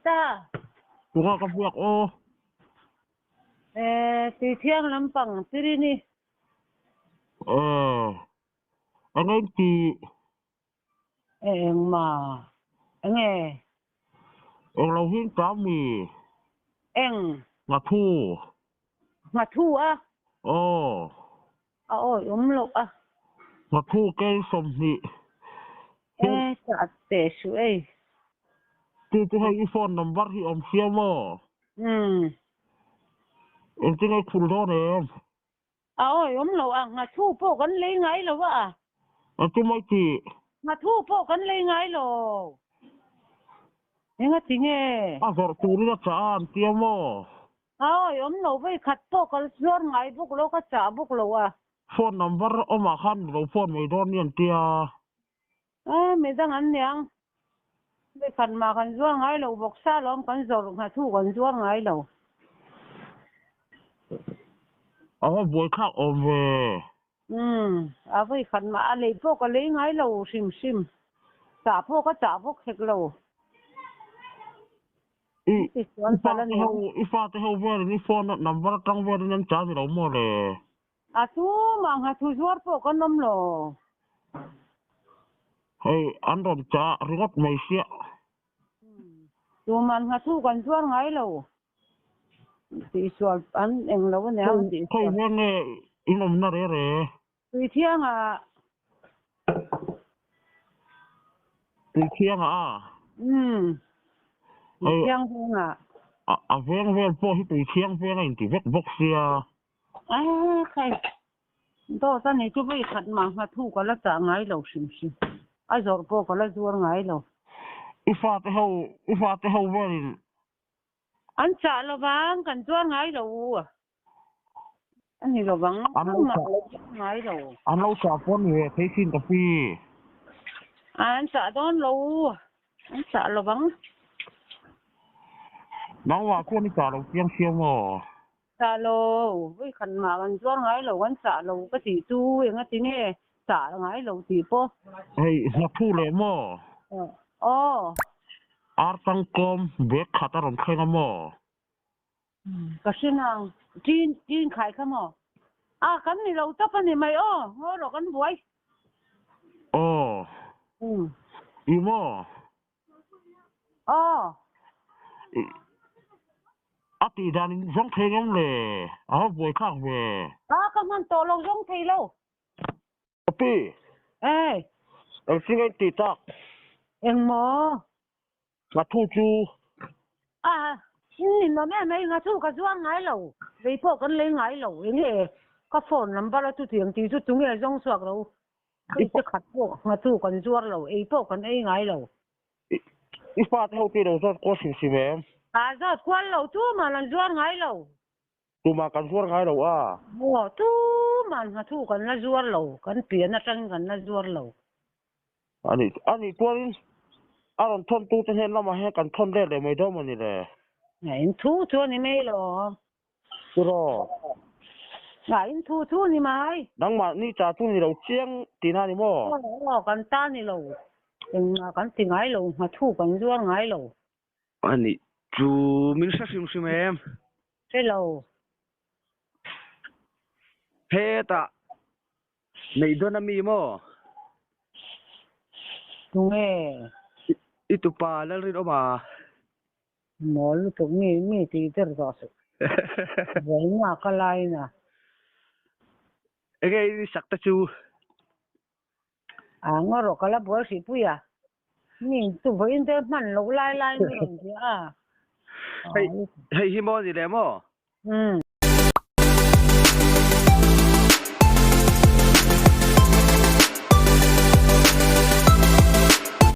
ta? Tunga ka biak aw. Eh, tui thiang lampang Pirini. Eh, eng eng ti? Eng ma, enge? Eng lo hi ta mi? Eng? Nghathu. Nghathu a? Aw. A awi awm loh a. Nghathu kei 20. Eh, chah teh suh ei. Chu chu hei i phone number hi awm sia maw? Umm. Engtin ei khul dawn em? A awi awm loh a, nghathu pawh kan lei ngai lo a. Engtin mai tih? Nghathu pawh kan lei ngai lo. Engati nge? A zawrh turin a chah a an tia maw? A awi awm lo vei khat pawh ka zuar ngai bawk lo, ka chah bawk lo a. Phone number awmah khan lo phone mai dawn ni an tia. A, midang an niang. Vei khat mah kan zuar ngai lo bawk sa lawm kan zawrh nghathu kan zuar ngai lo. A va buaithlak awm ve. Umm, a vei khat mah a lei pawh ka lei ngai lo hrim hrim. Chah pawh ka chah bawk hek lo. I fate ho, i fate ho velin i phone number atang velin an chah ni lo maw le? A chu mah nghathu zuar pawh kan awm lo. Hei an rawn chah ringawt mai sia. Tuman nghathu kan zuar ngai lo. Tihsual an eng lo ania ang tihsual. Khawi hian nge in awmna re re? Tuithiangah. Tuithiangah a? Umm. Tuithiang vengah. A veng vel pawh hi Tuithiang veng a inti vek bawk sia. A khai. Dawt a ni chu vei khat mah nghathu ka la chah ngai lo hrim hrim. A zawrh pawh ka la zuar ngai lo. I fate ho, i fate ho velin. An chah lovang, kan zuar ngai lo. A ni lovang, An lo tumah chah. lo zuar ngai lo. An lo chah pawh a ni ve thei sin ka pi. An chah dawn lo, an chah lovang. Nangmah chuan i chah lo chiang sia maw? Chah lo, vawi khat mah kan zuar ngai lo, kan chah lo ka tih chu engati nge chah ngai lo tih pawh. Hei, hna thu leh maw? Aw. Ar tangkawm bag khat a rawn thleng a maw? Ka hre nang, ṭin, ṭin khai kha maw? A, kan ni lo tawp a ni mai aw, ngaw rawh kan buai. Aw. I maw? Aw. A tih dan in zawng thei ngam le, a va buai thlak ve. A, ka hman tawh lo zawng thei lo. Pi. Ei. Engtin nge in tih tak? Engmaw? Nghathu chu. A, in in awm em ai, nghathu ka zuang ngai lo, vei pawh kan lei ngai lo, enge ka phone number a chutiang tih chu tunge zawng chhuak lo, hei te khat pawh nghathu kan zuar lo, ei pawh kan ei ngai lo. I fate ho chu i lo zawt kual hrim hrim em? A zawt kual lo, tumah an zuar ngai lo. Tumah kan zuar ngai lo a. Maw, tumah nghathu kan la zuar lo, kan pian atangin kan la zuar lo. Ani, ani chuanin a rawn thawn tute hnen lamah hian kan thawn let leh mai dawn maw ni le? Nga in thu chu a ni mai lo. Tiraw? Nga in thu chu a ni mai. Nangmah ni cha chu ni lo chiang tihna a ni maw? Aw, aw, kan ta ni lo. Engmah kan ti ngai lo, nghathu kan zuar ngai lo. Ani chu min hre hrim hrim em? Hre lo. Hetah neih dawn a mi maw? Tunge? I tupa Lalrinawma. Mawl lutuk mi mi tih ber zawh suh. Vawiin a ka lain a. Enge i sak te chu? A ngaw rawh ka la buai hrih pui a. Mi chu vawiin te hman loh lai lai mi rawn bia a. Hei hei hi maw ni le maw? Umm.